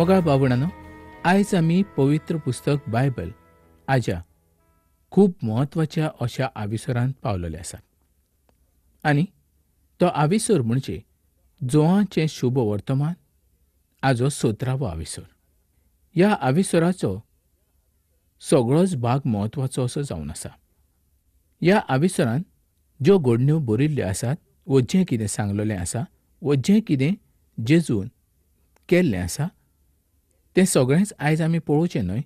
मोगाळ बाबणानो, आयज आमी पवित्र पुस्तक बायबल आज्या खूब म्हत्वाच्या अशा आविसरांत पावलेले आसात आनी तो आविसर म्हणजे जोआचें शुभ वर्तमान आजो 17वो आविसर. ह्या आविसराचो सगळोच भाग म्हत्वाचो असो जावन आसा. ह्या आविसरान ज्यो घडण्यो बरयल्ल्यो आसात वो जें कितें सांगलेलें आसा वो जें कितें जेजून केल्लें आसा तें सगळेंच आयज आमी पळोवचें न्हय,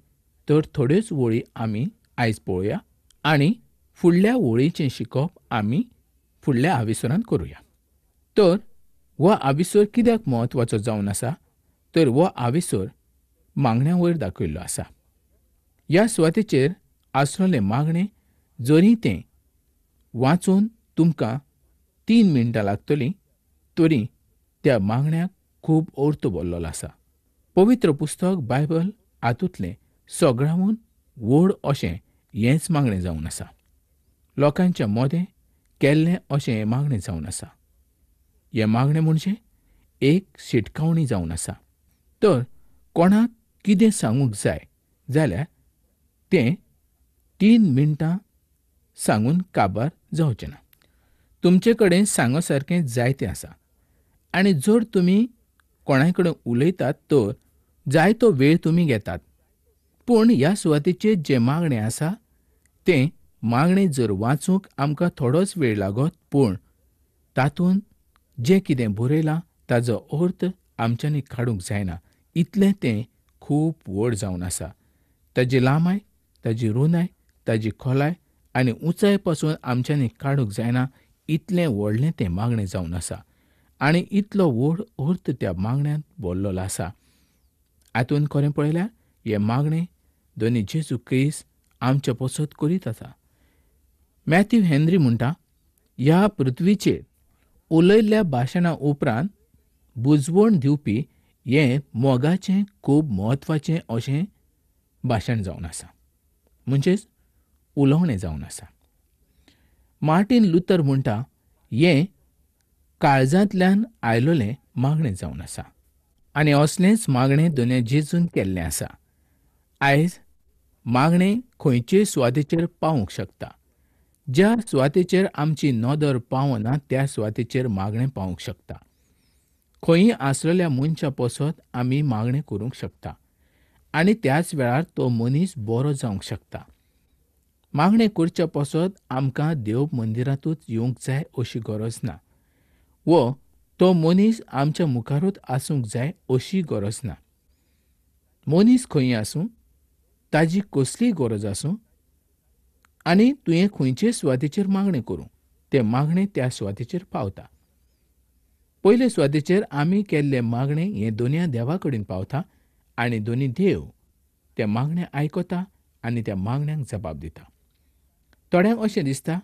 तर थोड्योच वळी आमी आयज पळोवया आनी फुडल्या वळीचें शिकप आमी फुडल्या आविसरांत करुया. तर हो आविसर कित्याक म्हत्वाचो जावन आसा, तर हो आविसर मागण्या वयर दाखयल्लो आसा. ह्या सुवातेचेर आसलेलें मागणें जरी तें वाचून तुमकां 3 मिनटां लागतलीं तरी त्या मागण्याक खूब अर्थ भरलेलो आसा. पवित्र पुस्तक बायबल हातूंतलें सगळ्याहून व्हड अशें हेंच मागणें जावन आसा. लोकांच्या मदें केल्लें अशें हें मागणें जावन आसा. हें मागणें म्हणजे एक शिटकावणी जावन आसा. तर कोणाक कितें सांगूंक जाय जाल्यार तें 3 मिनटां सांगून काबार जावचें ना. तुमचे कडेन सांगो सारकें जायतें आसा आनी जर तुमी कोणाय कडेन उलयतात तर जायतो वेळ तुमी घेतात. पूण ह्या सुवातेचेर जें मागणें आसा तें मागणें जर वाचूंक आमकां थोडोच वेळ लागत, पूण तातूंत जें कितें बरयलां ताजो अर्थ आमच्यांनी काडूंक जायना इतलें तें खूब व्हड जावन आसा. ताजी लांबाय, ताजी रुंदाय, ताजी खोलाय आनी उंचाय पासून आमच्यांनी काडूंक जायना इतलें व्हडलें तें मागणें जावन आसा आनी इतलो व्हड अर्थ त्या मागण्यांत भरलेलो आसा. हातूंत खरें पळयल्यार हें मागणें धनी जेजू क्रिस्त आमच्या पसत करीत आसा. मॅथ्यू हेनरी म्हणटा, ह्या पृथ्वीचेर उलयल्ल्या भाशणा उपरांत बुजवण दिवपी हें मोगाचें खूब म्हत्वाचें अशें भाशण जावन आसा, म्हणजेच उलोवणें जावन आसा. मार्टीन लुथर म्हणटा, हें काळजांतल्यान आयलेलें मागणें जावन आसा आनी असलेंच मागणें दोनूय जेजून केल्लें आसा. आयज मागणें खंयचेय सुवातेचेर पावूंक शकता. ज्या सुवातेचेर आमची नदर पावना त्या सुवातेचेर मागणें पावूंक शकता. खंयी आसलेल्या मनशा पसत आमी मागणें करूंक शकता आनी त्याच वेळार तो मनीस बरो जावंक शकता. मागणें करच्या पसत आमकां देव मंदिरांतूच येवंक जाय अशी गरज ना वो तो मनीस आमच्या मुखारूच आसूंक जाय अशी गरज ना. मनीस खंय आसूं, ताजी कसलीय गरज आसूं आनी तुवें खंयचे सुवातेचेर मागणें करूं, तें मागणें त्या सुवातेचेर पावता. पयले सुवातेचेर आमी केल्लें मागणें हें दोनया देवा कडेन पावता आनी दोनी देव तें मागणें आयकता आनी त्या मागण्यांक जबाब दिता. थोड्यांक अशें दिसता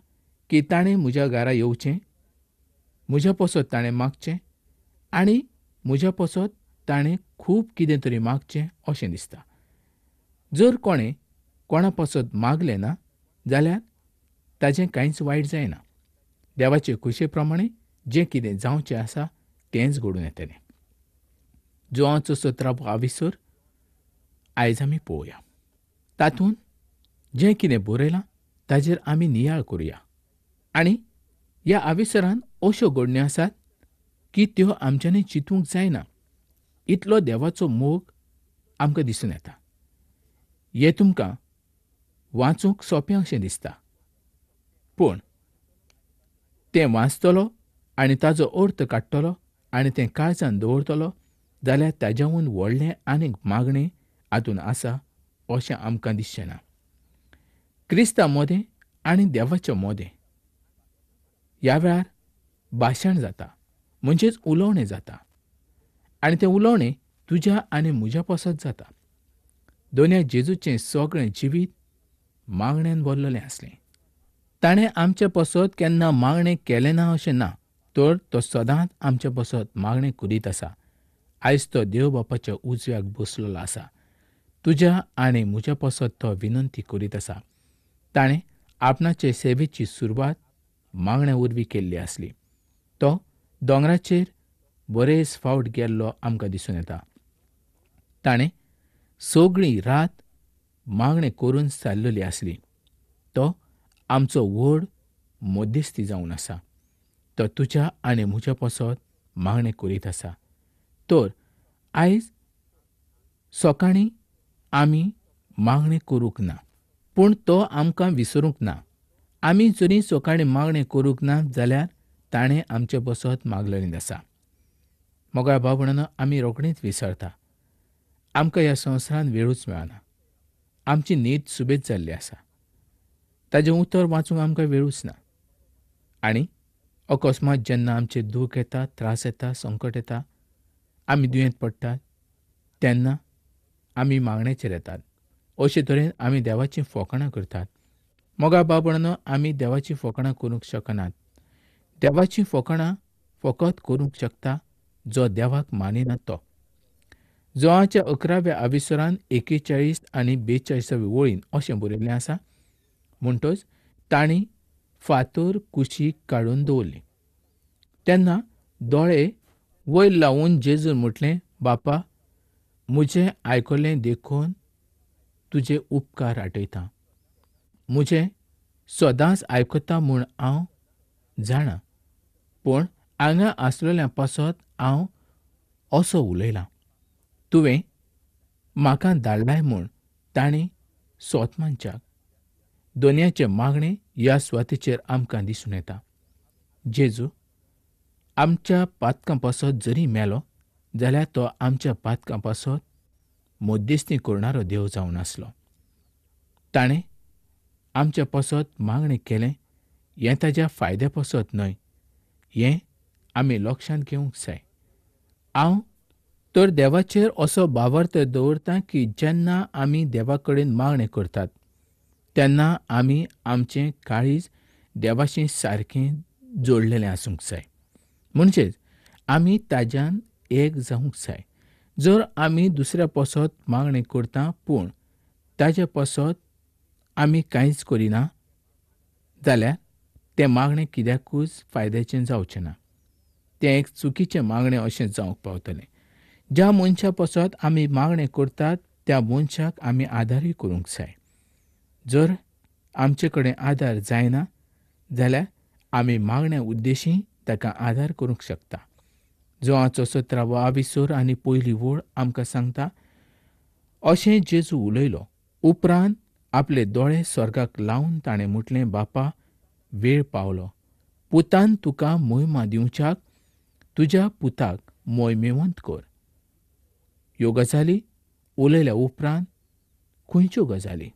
की ताणें म्हज्या घरा येवचें, म्हज्या पसत ताणें मागचें आनी म्हज्या पसत ताणें खूब कितें तरी मागचें अशें दिसता. जर कोणें कोणा पसत मागलें ना जाल्यार ताजें कांयच वायट जायना. देवाचे खुशे प्रमाणे जें कितें जावचें आसा तेंच घडून येतलें. जोआचो 17वो आविसर आयज आमी पळोवया. तातूंत जें कितें बरयलां ताजेर आमी नियाळ करुया आनी ह्या आविसरान अश्यो घडण्यो आसात की त्यो आमच्यांनी चिंतूंक जायना इतलो देवाचो मोग आमकां दिसून येता. हें तुमकां वाचूंक सोंपें अशें दिसता, पूण तें वाचतलो आनी ताजो अर्थ काडटलो आनी तें काळजान दवरतलो जाल्यार ताज्याहून व्हडलें आनीक मागणें हातूंत आसा अशें आमकां दिसचें ना. क्रिस्ता मदें आनी देवाच्या मदें ह्या वेळार भाशण जाता, म्हणजेच उलोवणें जाता आनी तें उलोवणें तुज्या आनी म्हज्या पसत जाता. दोनया जेजूचें सगळें जिवीत मागण्यान भरलेलें आसलें. ताणें आमचे पसत केन्ना मागणें केलें ना अशें ना, तर तो सदांच आमचे पसत मागणें करीत आसा. आयज तो देव बापाच्या उजव्याक बसलेलो आसा. तुज्या आनी म्हज्या पसत तो विनंती करीत आसा. ताणें आपणाचे सेवेची सुरवात मागण्या वरवीं केल्ली आसली. तो दोंगराचेर बरेच फावट गेल्लो आमकां दिसून येता. ताणें सगळी रात मागणें करून सारलेली आसली. तो आमचो व्हड मध्यस्थी जावन आसा. तो तुज्या आनी म्हज्या पासत मागणें करीत आसा. तर आयज सकाळीं आमी मागणें करूंक ना, पूण तो आमकां विसरूंक ना. आमी जरी सकाळीं मागणें करूंक ना जाल्यार ताणें आमचे पासत मागलेलें आसा. मोगाळ भाव भयणांनो, आमी रोखडीच विसरता. आमकां ह्या संवसारांत वेळूच मेळना. आमची न्हीद सुबेज जाल्ली आसा. ताजें उतर वाचूंक आमकां वेळूच ना. आनी अकस्मात जेन्ना आमचेर दूख येता, त्रास येता, संकट येता, आमी दुयेंत पडटात, तेन्ना आमी मागण्याचेर येतात. अशे तरेन आमी देवाचीं फकाणां करतात. मोगाळ भाव भयणांनो, आमी देवाचीं फकाणां करूंक शकनात. देवाचीं फकाणां फकत करूंक शकता जो देवाक मानिना तो. जोवाच्या 11व्या आविसरान 41 आनी 42 वळीन अशें बरयल्लें आसा, म्हणटच तांणी फातर कुशीक काडून दवरली. तेन्ना दोळे वयर लावन जेजून म्हटलें, बापा, म्हजें आयकलें देखून तुजे उपकार आठयता. म्हजें सदांच आयकता म्हूण हांव जाणा, पूण हांगा आसलेल्या पासत हांव असो उलयलां. तुवें म्हाका धाडलाय म्हूण तांणी सोत मानच्याक. दोनयाचें मागणें ह्या सुवातेचेर आमकां दिसून येता. जेजू आमच्या पातकां पासत जरी मेलो जाल्यार तो आमच्या पातकां पासत मध्यस्थी करणारो देव जावन आसलो. ताणें आमच्या पासत मागणें केलें हें ताज्या फायद्या पासत न्हय, हें आमी लक्षांत घेवंक जाय. हांव तर देवाचेर असो भावार्थ दवरता की जेन्ना आमी देवा कडेन मागणें करतात तेन्ना आमी आमचें काळीज देवाशी सारकें जोडलेलें आसूंक जाय. म्हणजेच आमी ताज्यान एक जावंक जाय. जर आमी दुसऱ्या पासत मागणें करता पूण ताज्या पासत आमी कांयच करिना जाल्यार तें मागणें कित्याकूच फायद्याचें जावचें ना. तें एक चुकीचें मागणें अशें जावंक पावतलें. ज्या मनशा पासत आमी मागणें करतात त्या मनशाक आमी आदारूय करूंक जाय. जर आमचे कडेन आदार जायना जाल्यार आमी मागण्या उद्देशी ताका आदार करूंक शकता. जोवाचो 17वो आविसोर आनी पयली वळ आमकां सांगता, अशें जेजू उलयलो. उपरांत आपले दोळे स्वर्गाक लावन ताणें म्हटलें, बापा, वेळ पावलो. पुतान तुका मोहिमा दिवच्याक तुज्या पुताक मोहिमेवंत कर. ह्यो गजाली उलयल्या उपरांत खंयच्यो गजाली?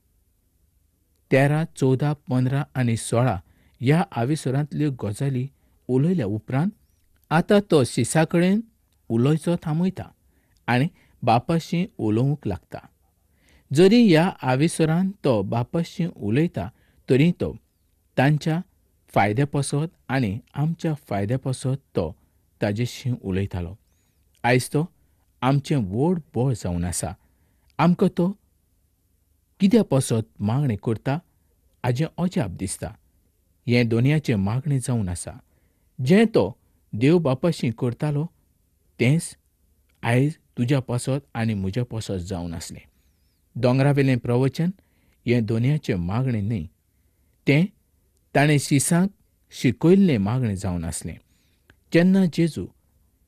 13, 14, 15 आनी 16 ह्या आविसरांतल्यो गजाली उलयल्या उपरांत आतां तो शिसा कडेन उलोवचो थांबयता आनी बापाशी उलोवंक लागता. जरी ह्या आविसरान तो बापाशी उलयता तरी तो तांच्या फायद्या पासत आनी आमच्या फायद्या पासत तो ताजेशी उलयतालो. आयज तो आमचें व्हड बळ जावन आसा. आमकां तो कित्या पासत मागणें करता हाजें अजाप दिसता. हें दोनयाचें मागणें जावन आसा. जें तो देव बापाशी करतालो तेंच आयज तुज्या पासत आनी म्हज्या पासत जावन आसलें. दोंगरावेलें प्रवचन हें दोनयाचें मागणें न्हय, तें ताणें शिसांक शिकयल्लें मागणें जावन आसलें. जेन्ना जेजू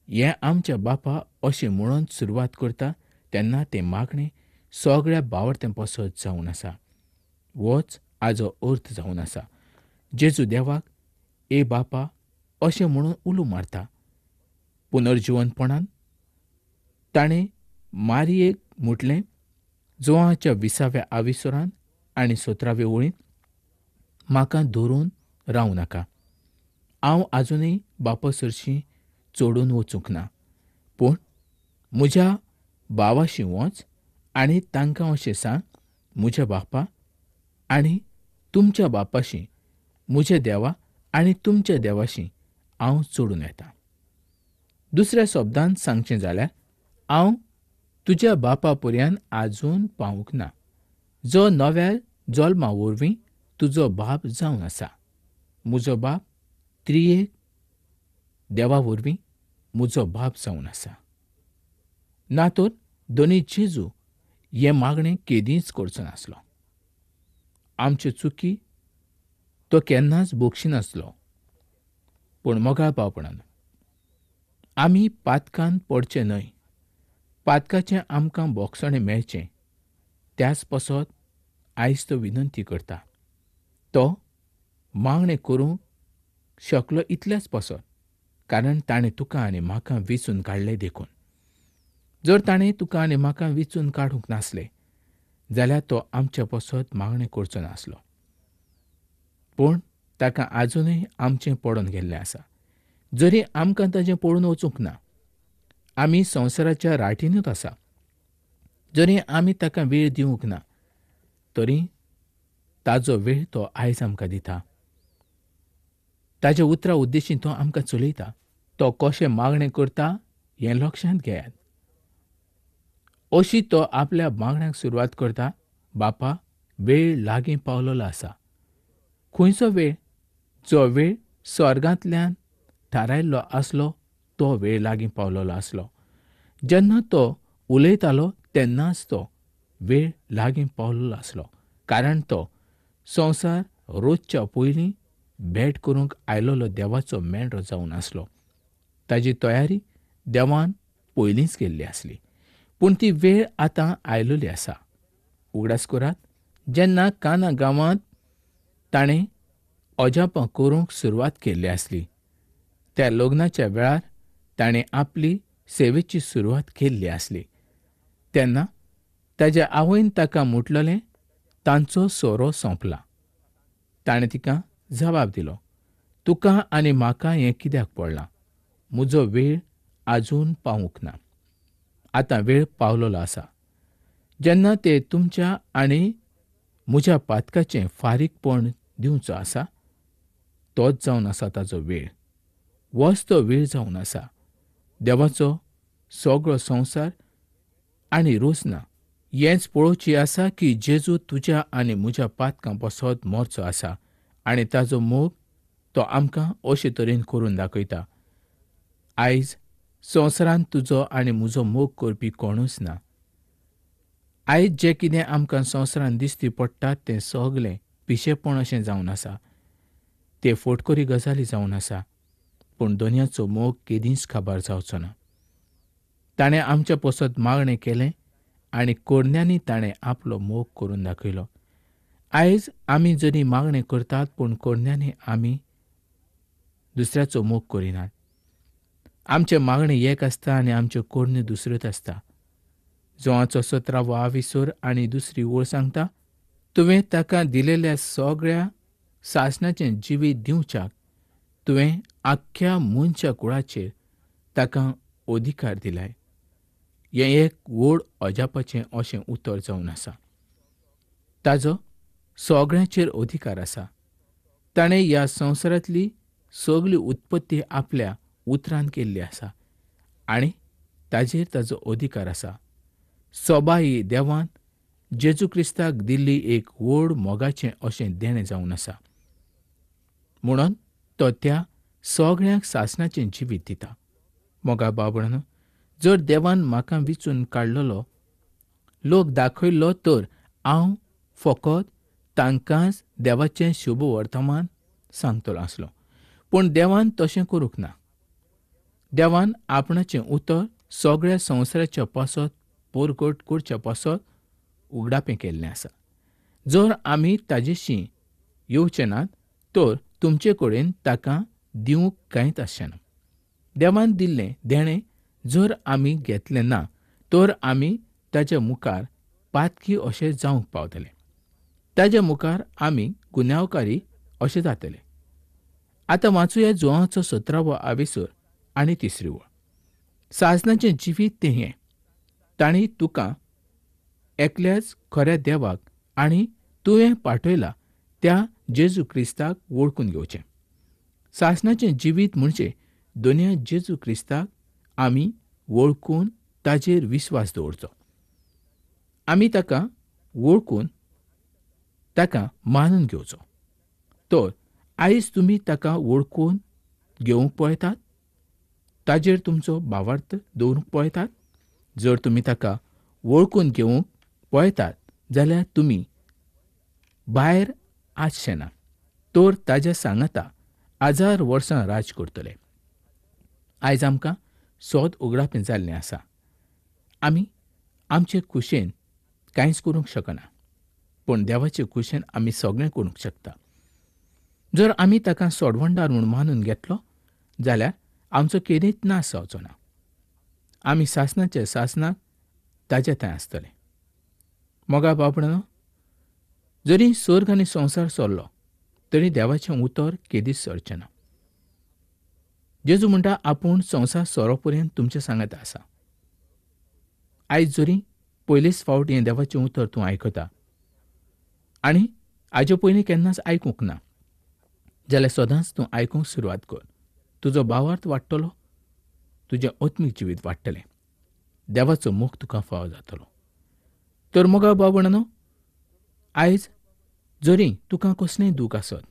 हें आमच्या बापा अशें म्हणून सुरवात करता तेन्ना तें मागणें सगळ्या बावडत्यां पासत जावन आसा. होच हाजो अर्थ जावन आसा. जेजू देवाक ए बापा अशें म्हणून उलो मारता. पुनर्जिवनपणान ताणें मारियेक म्हटलें, जोवाच्या 20व्या आविसरान आनी 17व्या वळीन, म्हाका धरून रावं नाका. हांव आजुनूय बापा सरशीं चडून वचूंक ना, पूण म्हज्या भावाशी वच आनी तांकां अशें सांग, म्हज्या बापा आनी तुमच्या बापाशी, म्हज्या देवा आनी तुमच्या देवाशी हांव चडून येता. दुसऱ्या शब्दान सांगचें जाल्यार हांव तुज्या बापा पर्यान आजून पावूंक ना, जो नव्या जल्मा वरवीं तुजो बाप जावन आसा. म्हजो बाप त्रियेक देवा वरवीं म्हजो बाप जावन आसा. ना तर धनी जेजू हें मागणें केदींच करचो नासलो. आमच्यो चुकी तो केन्नाच बक्षिनासलो. पूण मोगाळ भावपणान आमी पातकान पडचें न्हय, पातकाचें आमकां बोगसणें मेळचें त्याच पासत आयज तो विनंती करता. तो मागणें करूंक शकलो इतल्याच पासत, कारण ताणें तुका आनी म्हाका वेंचून काडलें देखून. जर ताणें तुका आनी म्हाका वेंचून काडूंक नासलें जाल्यार तो आमच्या पासत मागणें करचो नासलो. पूण ताका आजुनूय आमचें पडून गेल्लें आसा. जरी आमकां ताजें पडून वचूंक ना, आमी संवसाराच्या राटीनूच आसा, जरी आमी ताका वेळ दिवंक ना तरी ताजो वेळ तो आयज आमकां दिता. ताज्या उतरा उद्देशीन तो आमकां चलयता. तो कशें मागणें करता हें लक्षांत घेयात. अशी तो आपल्या मागण्याक सुरवात करता, बापा वेळ लागीं पावलेलो आसा. खंयचो वेळ? जो वेळ स्वर्गांतल्यान थारायल्लो आसलो तो वेळ लागीं पावलेलो आसलो. जेन्ना तो उलयतालो तेन्नाच तो वेळ लागीं पावलेलो आसलो, कारण तो संवसार रोजच्या पयलीं भेट करूंक आयलेलो देवाचो मेंढरो जावन आसलो. ताजी तयारी देवान पयलींच केल्ली आसली, पूण ती वेळ आतां आयलेली आसा. उगडास करात, जेन्ना काना गांवांत ताणें अजापां करूंक सुरवात केल्ली आसली, त्या लग्नाच्या वेळार ताणें आपली सेवेची सुरवात केल्ली आसली, तेन्ना ताज्या आवयन ताका म्हटलेलें, तांचो सोरो सोंपला. ताणें तिका जबाब दिलो, तुका आनी म्हाका हें कित्याक पडलां? म्हजो वेळ आजून पावूंक ना. आतां वेळ पावलेलो आसा जेन्ना ते तुमच्या आनी म्हज्या पातकाचें फारीकपण दिवचो आसा. तोच जावन आसा ताजो वेळ. वच तो वेळ जावन आसा. देवाचो सगळो संवसार आनी रोजना हेंच पळोवची आसा की जेजू तुज्या आनी म्हज्या पातकां पासत मरचो आसा आनी ताजो मोग तो आमकां अशे तरेन करून दाखयता. आयज संवसारांत तुजो आनी म्हजो मोग करपी कोणूच ना. आयज जें कितें आमकां संवसारांत दिसती पडटा तें सगलें पिशेपण अशें जावन आसा. ते फोटकरी गजाली जावन आसा. पूण दोनयाचो मोग केदींच काबार जावचो ना. ताणें आमच्या पासत मागणें केलें आनी करण्यांनी ताणें आपलो मोग करून दाखयलो. आयज आमी जरी मागणें करतात पूण करण्यांनी आमी दुसऱ्याचो मोग करिनात. आमचें मागणें एक आसता आनी आमच्यो करण्यो दुसऱ्योच आसता. जोवाचो 17वो आविसोर आनी दुसरी ओळ सांगता, तुवें ताका दिलेल्या सगळ्या सासणाचें जिवीत दिवच्याक तुवें आख्ख्या मनशा कुळाचेर ताका अधिकार दिलाय. हें एक व्हड अजापाचें अशें उतर जावन आसा. ताजो सगळ्यांचेर अधिकार आसा. ताणें ह्या संवसारांतली सगळी उत्पत्ती आपल्या उतरान केल्ली आसा आनी ताजेर ताजो अधिकार आसा. सोबाई देवान जेजू क्रिस्ताक दिल्ली एक व्हड मोगाचें अशें देणें जावन आसा. म्हणून तो त्या सगळ्यांक सासणाचें जिवीत दिता. मोगा बाबडानो, जर देवान म्हाका विचून काडलेलो लोक दाखयल्लो तर हांव फकत तांकांच देवाचें शुभ वर्तमान सांगतलो आसलो. पूण देवान तशें करूंक ना. देवान आपणाचें उतर सगळ्या संवसाराच्या पासत परगट करच्या पासत उगडापें केल्लें आसा. जर आमी ताजेशी येवचे नात तर तुमचे कडेन ताका दिवंक कांयच आसचें ना. देवान दिल्लें देणें जर आमी घेतलें ना तर आमी ताज्या मुखार पातकी अशें जावंक पावतले. ताज्या मुखार आमी गुन्यांवकारी अशें जातले. आतां वाचुया जोवाचो 17वो आवेसर आनी तिसरी वळ. सासणाचें जिवीत तें हें, तांणी तुका एकल्याच खऱ्या देवाक आनी तुवें पाठयला त्या जेजू क्रिस्ताक वळखून घेवचें. सासणाचें जिवीत म्हणजे दोनया जेजू क्रिस्ताक आमी वळखून ताजेर विस्वास दवरचो. आमी ताका वळखून ताका मानून घेवचो. तर आयज तुमी ताका वळखून घेवंक पळयतात, ताजेर तुमचो भावार्थ दवरूंक पळयतात. जर तुमी ताका वळखून घेवंक पळयतात जाल्यार तुमी भायर आसचे ना, तर ताज्या सांगाता 1000 वर्सां राज करतले. आयज आमकां सोद उगडापें जाल्लें आसा. आमी आमचे खुशेन कांयच करूंक शकना, पूण देवाचे खुशेन आमी सगळें करूंक शकता. जर आमी ताका सोडवणदार म्हूण मानून घेतलो जाल्यार आमचो केदींच नाश जावचो ना. आमी सासणाचे सासणाक ताजे थंय आसतले. मोगा बाबडो, जरी स्वर्ग आनी संवसार सरलो तरी देवाचें उतर केदींच सरचें ना. जेजू म्हणटा आपूण संवसार सोरो पर्यंत तुमचे सांगात आसा. आयज जरी पयलेच फावट हें देवाचें उतर तूं आयकता आनी आजे पयलीं केन्नाच आयकूंक ना जाल्यार सदांच तूं आयकूंक सुरवात कर. तुजो भावार्थ वाडटलो, तुजें आत्मीक जिवीत वाडटलें, देवाचो मोग तुका फावो जातलो. तर मोगा बाबणानो, आयज जरी तुका कसलेंय दूख आसत,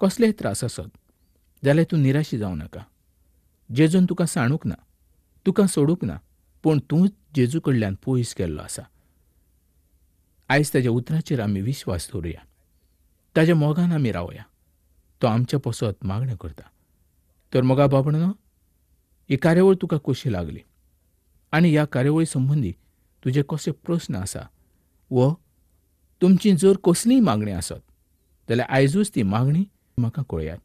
कसलेय त्रास आसत जाल्यार तूं निराशी जावं नाका. जेजून तुका सांडूंक ना, तुका सोडूंक ना, पूण तूं जेजू कडल्यान पयस गेल्लो आसा. आयज ताज्या उतराचेर आमी विश्वास दवरुया, ताज्या मोगान आमी रावया. तो आमच्या पसत मागणें करता. तर मोगा बाबणानो, ही कार्यावळ तुका कशी लागली आनी ह्या कार्यावळी संबंदी तुजे कशे प्रस्न आसा वो तुमची जर कसलीय मागणी आसत जाल्यार आयजूच ती मागणी म्हाका कळयात.